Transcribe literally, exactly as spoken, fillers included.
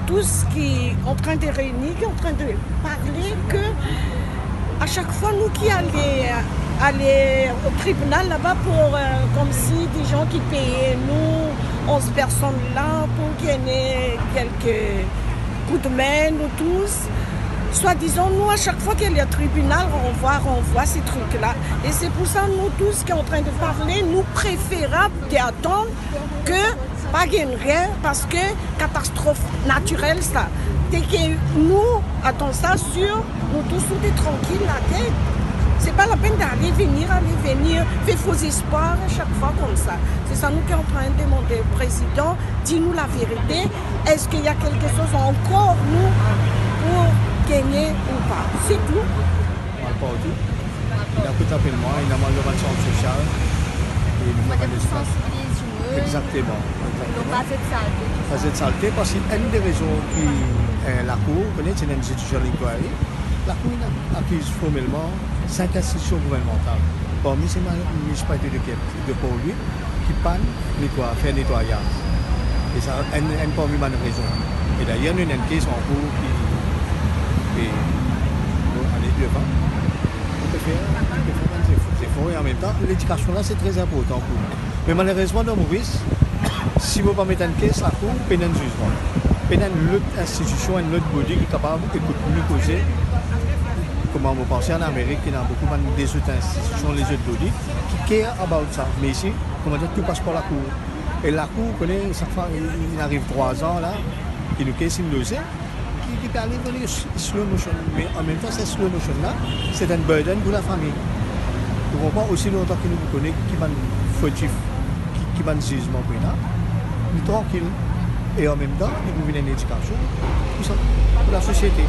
tous ki antrin de reyni, ki antrin de parle, ke a chak fwa nou ki ale, ale o tribinal laba pou, euh, koumsi de jan ki peye nou, onz personn la, pou gagne kelke koudme, nou tous, swadizan nou, a chak fwa ki ale o tribinal, ranvwa, ranvwa, se trik la. E se pou sa, nou tous ki antrin de parle, nou preferab de atann ke pa gagn rien, paske katastrof natirel sa. Te ke nou atann sa sir, nou tous nou te trankil latet. Se pa lapenn dale vini, ale vini, fer fo zespwar a chak fwa koumsa. Se sa nou ki antrin demande prezidan, dir nou laverite, eski ena kelke soz ankor nou pou gagne ou pa? Se tou. Mal partou. Ena kot apel mwa, ena mal dan bann sant sosial. E nou fer bann lespas. Sansibiliz dimoun. Exakteman, exakteman. Pa zet salte, tou sa. Pa zet salte, paski enn de rezon ki, eh, lakour, ou kone, ti ena enn judicial inquiry. Lakour inn akiz formelman sink institision gouvernmantal. Parmi se ma-, minisipalite de Kep, de Port-Louis, ki pann netway-, fer netwayaz. E sa enn, enn parmi bann rezon. E dayer, nou ena enn kes ankour ki pe, bon, ale devan. Nou pe fer, nou pe fer bann zefor. Zefor e anmemtan, ledikasion la, se tre inportan pou nou. Me malerezman, dan Moris, si mo pa met enn kes lakour, pena enn zizman. Pena enn lot institision, enn lot body ki kapav ekout nou koze. Kouma mo panse an Amerik, ena boukou bann lezot institision, lezot body ki care about sa. Me isi, kouma dir, tou pas par lakour. E lakour, ou kone, sak fwa, inn ariv trwa an la, ki nou kes inn loze, ki, ki pe ale dan slow motion. Me anmemtan, sa slow motion la, se enn burden pou lafami. Ou konpran, osi lontan ki nou kone ki bann fotif, ki, ki bann zizman pou ena, nou trankil. E anmemtan, li pou vinn enn edikasion pou sa, pou lasosiete.